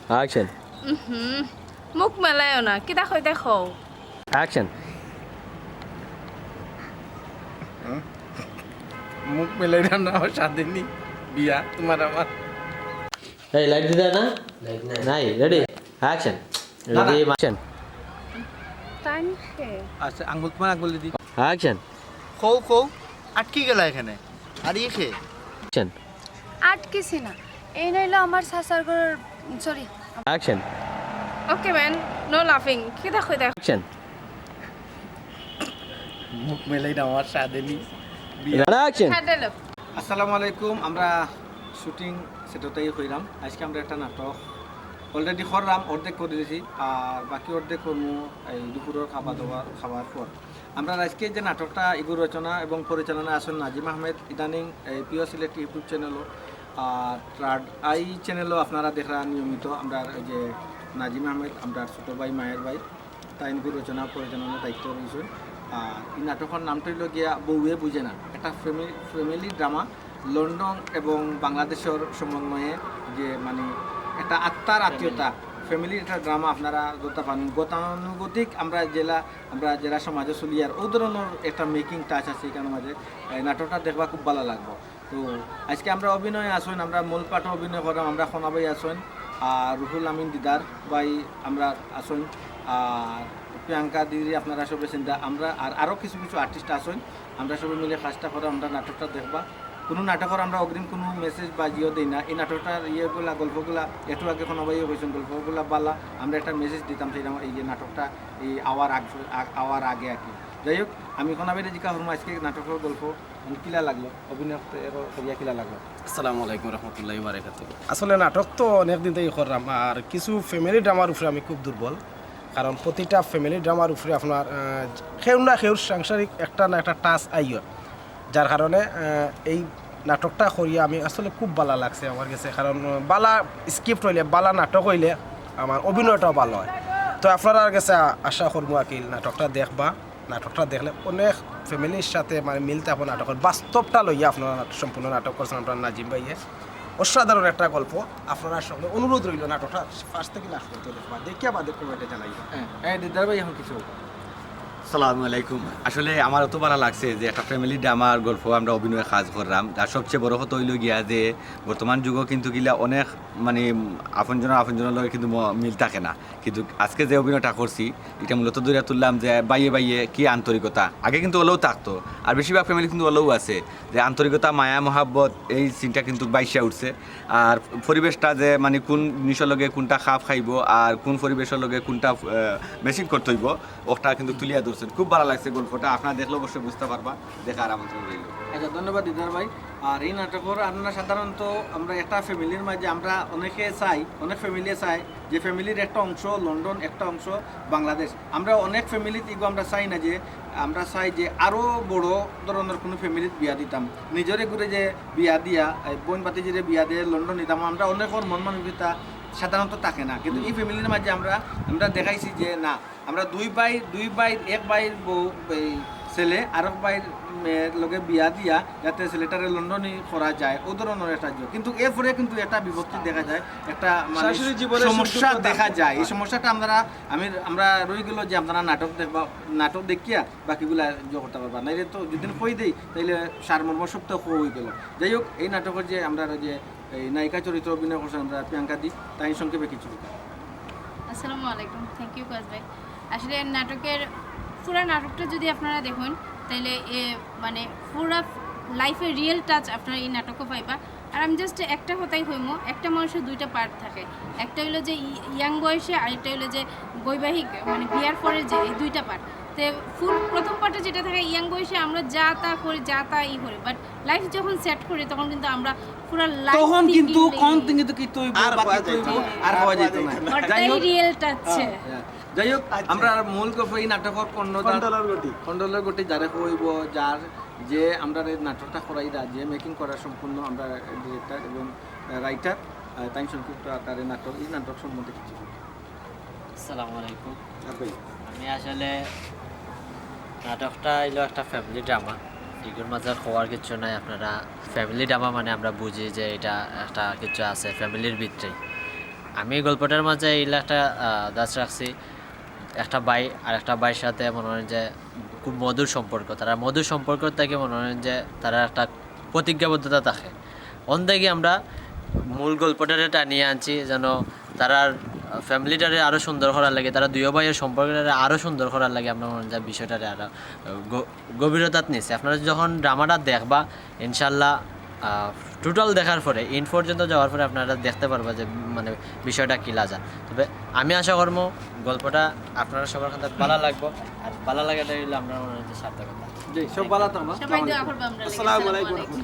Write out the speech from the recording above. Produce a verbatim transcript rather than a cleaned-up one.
Action. হুম, মুখ মেলাইও না, কিতা কইতায় কও। Action. মুখ মেলাইও না, আমার স্বাদে নি বিয়া তোমার আমার। এই লাইট দিতা না? নাই, রেডি? Action. না, না। Ready, action. তাইন কে? আচ্ছা, আঙ্গুল তোমার আঙ্গুল দিদি। Action. কও কও, আটকি গেলা এখানে। আর ই খে? Action. আটকিছি না, এই নইলো আমার চাচার ঘর। Sorry. Action. Okay man, no laughing. কিতা কইতায়? Action. মুখ মেলাই না, আমার স্বাদে নি। Action. হ্যাঁ, দিলো। আসসালামু আলাইকুম। আমরা শুটিং সেটতেই হইলাম। আজকে আমরা একটা নাটক অলরেডি করলাম, অর্ধেক করে দিয়েছি, আর বাকি অর্ধেক করবো এই দুপুরের খাবার দাবার খাওয়ার পর। আমরা আজকে যে নাটকটা, এগুর রচনা এবং পরিচালনা আছেন নাজিম আহমেদ, ইদানিং এই পিওর সিলেটি ইউটিউব চ্যানেলও আর থার্ড আই চ্যানেলও আপনারা দেখরা নিয়মিত। আমরা ওই যে নাজিম আহমেদ, আমরা ছোটো ভাই, মায়ের ভাই, তাইন এগুর রচনা পরিচালনার দায়িত্ব রয়েছেন। আর এই নাটকের নামটা হইল গিয়া বউয়ে বুঝে না, একটা ফ্যামিলি ফ্যামিলি ড্রামা। লন্ডন এবং বাংলাদেশের সমন্বয়ে যে মানে একটা আত্মার আত্মীয়তা, ফ্যামিলির একটা ড্রামা। আপনারা ধরতে পারেন, গতানুগতিক আমরা জেলা আমরা যারা সমাজে চলি আর ও ধরনের একটা মেকিং টাচ আছে এখানের মাঝে। এই নাটকটা দেখবা খুব ভালো লাগবো। তো আজকে আমরা অভিনয় আছেন, আমরা মূল পাঠে অভিনয় করাম, আমরা খোনা ভাই আছেন, আর রুহুল আমিন দিদার ভাই আমরা আছেন, আর প্রিয়াঙ্কা দিদি আপনারা সবে চিন্তা, আমরা আর আরও কিছু কিছু আর্টিস্ট আছেন, আমরা সবাই মিলে কাজটা করে আমরা নাটকটা দেখবা। কোনো নাটকের আমরা অগ্রিম কোনো মেসেজ বা জিও দিই না। এই নাটকটার ইয়েগুলা, গল্পগুলা একটু আগে খোনা ভাইও কইছেন, গল্পগুলা বালা, আমরা একটা মেসেজ দিতাম সেইরকম এই যে নাটকটা এই আওয়ার আগ আগ- আওয়ার আগে আর কি। যাই হোক, আমি খোনা ভাইরে জিজ্ঞাসা করবো আজকে নাটকের গল্প মানে কিলা লাগলো, অভিনয় করতে এর করিয়া কিলা লাগলো। আসসালামু আলাইকুম রহমতুল্লাহ বারাকাতু। আসলে নাটক তো অনেক দিন থেকে করলাম, আর কিছু ফ্যামিলি ড্রামার উপরে আমি খুব দুর্বল, কারণ প্রতিটা ফ্যামিলি ড্রামার উপরে আপনার আহ, কেউ না কেউর সাংসারিক একটা না একটা টাচ আইয়, যার কারণে আহ, এই নাটকটা করিয়া আমি আসলে খুব ভালো লাগছে আমার কাছে, কারণ আহ, বালা স্ক্রিপ্ট হইলে, বালা নাটক হইলে আমার অভিনয়টাও ভালো হয়। তো আপনারার কাছে আ- আশা করবো আর কি নাটকটা দেখবা। নাটকটা দেখলে অনেক ফ্যামিলির সাথে মানে মিল থাকবো নাটকের। বাস্তবটা লইয়া আপনারা নাটক, সম্পূর্ণ নাটক করছেন আপনার নাজিম ভাইয়ে। অসাধারণ একটা গল্প। আপনারা সকলে অনুরোধ রইল নাটকটা ফার্স্ট থেকে লাস্ট পর্যন্ত দেখবা, দেখিয়া বাদে কমেন্টে জানাইবা। হ্যাঁ, এই দিদার ভাই এখন কিছু সালামু আলাইকুম। আসলে আমার অত ভালো লাগছে যে একটা ফ্যামিলি ড্রামার গল্প আমরা অভিনয়ে কাজ করলাম। আর সবচেয়ে বড় কথা হইল গিয়া যে বর্তমান যুগও কিন্তু গিলা অনেক মানে আপনজনের আপনজনের লগে কিন্তু ম- মিল থাকে না, কিন্তু আজকে যে অভিনয়টা করছি এটা মূলত ধরে তুললাম যে বাইয়ে বাইয়ে কি আন্তরিকতা। আগে কিন্তু ওলাও থাকতো, আর বেশিরভাগ ফ্যামিলি কিন্তু ওলাও আছে যে আন্তরিকতা, মায়া মহাব্বত, এই সিনটা কিন্তু বাইশা উঠছে। আর পরিবেশটা যে মানে কোন জিনিসের লগে কোনটা খাপ খাইবো আর কোন পরিবেশের লগে কোনটা ম্যাচিং করতে হইব, ওটা কিন্তু তুলিয়া ধরছেন। খুব ভালো লাগছে গল্পটা, আপনারা দেখলে অবশ্যই বুঝতে পারবা। দেখার আমন্ত্রণ রইল। আচ্ছা, ধন্যবাদ দিদার ভাই। আর এই নাটকের আমরা সাধারণত আমরা একটা ফ্যামিলির মাঝে আমরা অনেকে চাই, অনেক ফ্যামিলি চাই যে ফ্যামিলির একটা অংশ লন্ডন, একটা অংশ বাংলাদেশ। আমরা অনেক ফ্যামিলিত ইগো আমরা চাই না যে, আমরা চাই যে আরও বড় ধরনের কোনো ফ্যামিলিত বিয়া দিতাম। নিজরে ঘুরে যে বিয়া দিয়া এই বোন ভাতিজিরে বিয়া দিয়ে লন্ডন নিতাম, আমরা অনেকের মন মানসিকতা সাধারণত থাকে না, কিন্তু এই ফ্যামিলির মাঝে আমরা আমরা দেখাইছি যে না, আমরা দুই ভাই, দুই ভাই, এক ভাইর বউ, এই ছেলে আরক ভাইর মেয়ের লগে বিয়া দিয়া যাতে ছেলেটারে লন্ডনি করা যায়, ও ধরনের একটা ইয়ে। কিন্তু এরপরে কিন্তু একটা বিপত্তি দেখা যায়, একটা মানে শাশুড়ি জীবনে সমস্যা সুখ দুঃখ দেখা থাকে। যায়। এই সমস্যাটা আমরা আমি আমরা রয়ে গেল যে আপনারা নাটক দেখবা, নাটক দেখিয়া বাকিগুলা ইয়ে করতে পারবা। নাইলে তো যদি কই দেই তাইলে সারমর্ম সব তো হয়ে গেল। যাই হোক, এই নাটকের যে আমরা যে এই নায়িকা চরিত্র অভিনয় করছেন আমরা প্রিয়াঙ্কা দি, তাই সংক্ষেপে কিছু কথা। আসসালামু আলাইকুম, থ্যাংক ইউ কাজ ভাই। আসলে নাটকের পুরা নাটকটা যদি আপনারা দেখেন, তাইলে এ মানে পুরা লাইফের রিয়েল টাচ আপনারা এই নাটকও পাইবা। আর আমি জাস্ট একটা কথাই কইমু, একটা মানুষের দুইটা পার্ট থাকে, একটা হইলো যে ইয়াং বয়সে, আর একটা হইলো যে বৈবাহিক মানে বিয়ার পরে যে এই দুইটা পার্ট। তে ফুল প্রথম পার্টে যেটা থাকে ইয়াং বয়সে আমরা যা তা করি, যা তা ই করি, বাট লাইফ যখন সেট করি তখন কিন্তু আমরা পুরা লাইফ তখন কিন্তু কোন দিন কিন্তু কি তৈব আর বাকি হওয়া যাইতো তৈব না। আর হওয়া যাইতো না। যাই ওটাই হোক, রিয়েল টাচ। হ্যাঁ, যাই হোক, আমরা মূল গল্প এই নাটকর কর্ণধার কন্ডলার গতি। কন্ডলার গতি যারে কইব, যার যে আমরা এই নাটকটা করাইরা, যে মেকিং করার সম্পূর্ণ আমরা ডিরেক্টর এবং রাইটার, তাই সংক্ষিপ্ত আকারে নাটক, এই নাটক সম্বন্ধে কিছু বলি। আসসালামু আলাইকুম। আর ভাই, আমি আসলে নাটকটা হইলো একটা ফ্যামিলি ড্রামা। এগুলোর মাঝে আর খোয়ার কিছু নাই। আপনারা ফ্যামিলি ড্রামা মানে আমরা বুঝি যে এটা একটা কিছু আছে ফ্যামিলির ভিতরেই। আমি গল্পটার মাঝে এইলা একটা দাস রাখছি, একটা ভাই আর একটা ভাইর সাথে মনে হয় যে খুব মধুর সম্পর্ক। তারা মধুর সম্পর্ক থেকে মনে হয় যে তারা একটা প্রতিজ্ঞাবদ্ধতা থাকে। অন থেকে আমরা মূল গল্পটারে টানিয়া আনছি, যেন তারার ফ্যামিলিটারে আরও সুন্দর করার লাগে, তারা দুইও ভাইয়ের সম্পর্কটারে আরও সুন্দর করার লাগে আমরা মনে হয় যে বিষয়টারে আরও গ- গভীরতাত নিছি। আপনারা যখন ড্রামাটা দেখবা, ইনশাল্লাহ টোটাল দেখার পরে, এন্ড পর্যন্ত যাওয়ার পরে আপনারা দেখতে পারবা যে মানে বিষয়টা কিলা যায়। তবে আমি আশা করবো গল্পটা আপনারা সবার কাছে ভালো লাগবো, আর ভালো লাগাটাই হইলো আমরা মনে হয় যে সার্থকতা। জি, সব ভালো থাকবা। সবাই দোয়া করবা আমরা লাগি। আসসালামু আলাইকুম। আসসালামু আলাইকুম।